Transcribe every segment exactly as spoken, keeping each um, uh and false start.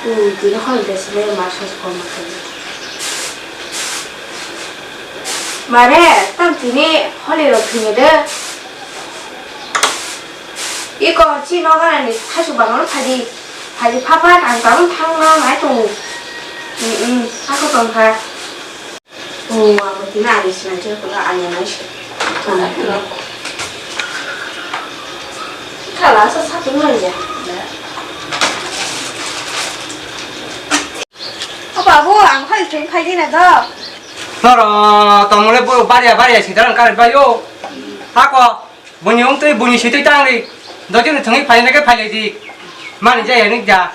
Tini holi de sile ma sos kom ma kali. Mare, tam tini holi ro thini de. Iko chi no gana ni thasu bangor phadi. Phadi pha pha tang tang thang na mai tongo. Mm, mm, ako tong kha. Oh, amo tini ani sinai je kula ani anai se. Kala sa sa tu ngai ya. O babu, ang phai thung phai dina do. Noro, tomole bo baria baria sidaran kar bayo. Hako. Buini wngtwi buini sitwi tangri. Dotino thwngwi phaina khe phailai di. Mani jaya nik ja.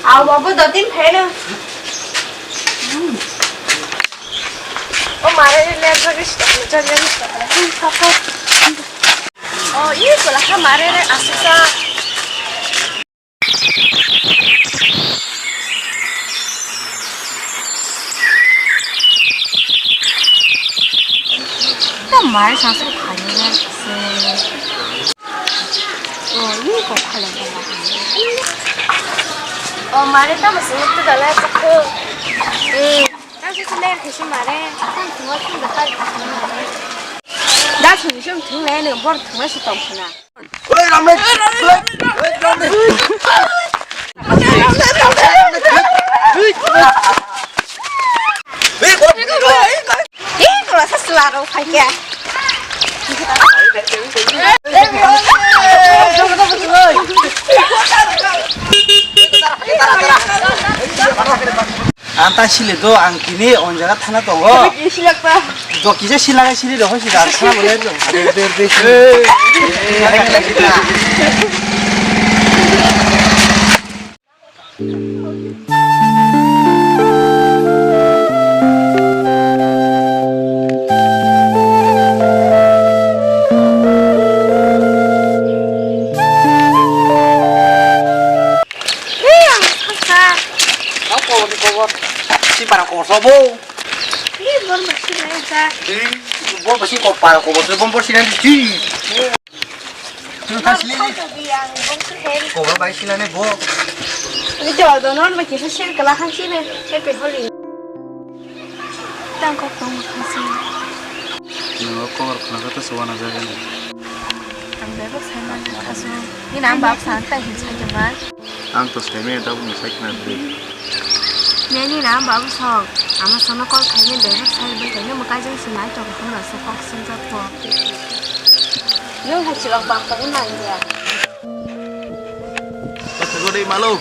Aw babu dotin phaino. O mare le jagis to jagis to. O i kola ha mare re asusa. Tamai sasuk khaina se. O, ni kok khala khala. O, mare tamo sumuk tu dala chakhu. Eh, tamo sumuk tu dala chakhu mare. Tamo sumuk tu dala chakhu mare. Da sumuk sumuk thung le ne bor thung le su tong khna. Oi, Ramle! Oi, Ramle! Ih, kula sa sela rok phai khe. Ang ta sile do, ang kini on jaga thana tongo. Isi lakta. Do kisa sila sili do hosi da thana bole do. Ade de de. Ei, ang saksa. Kau kobor ni kobor. Si para kobor sobo. Ei, bor basi na sa. Ei, bor basi ko para kobor sobo bor si na di. Bor basi na bo. Ni jor do non ma kisa share kala han si ne. Happy Holi. Tang kok tong ma khasi. Nungo kobor khna khe to suana jaga ni. Ang bebak sai ma khasu. Ni nang bak san tai hin sai jama. Ang to sai me da bu sai khna de. Ne ni nang bak sok. Ama sono kol khai ne bebak sai bai tai ne mo kai jang si nai to khna so kok sung jak ko. Nung hai si bang bang to nang ya. Kotha gode malo.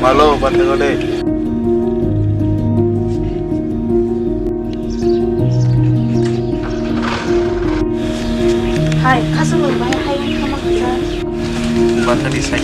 Malo, bante gode. Hai, khasung bai hai, hai, khama khasa. Bante di sai.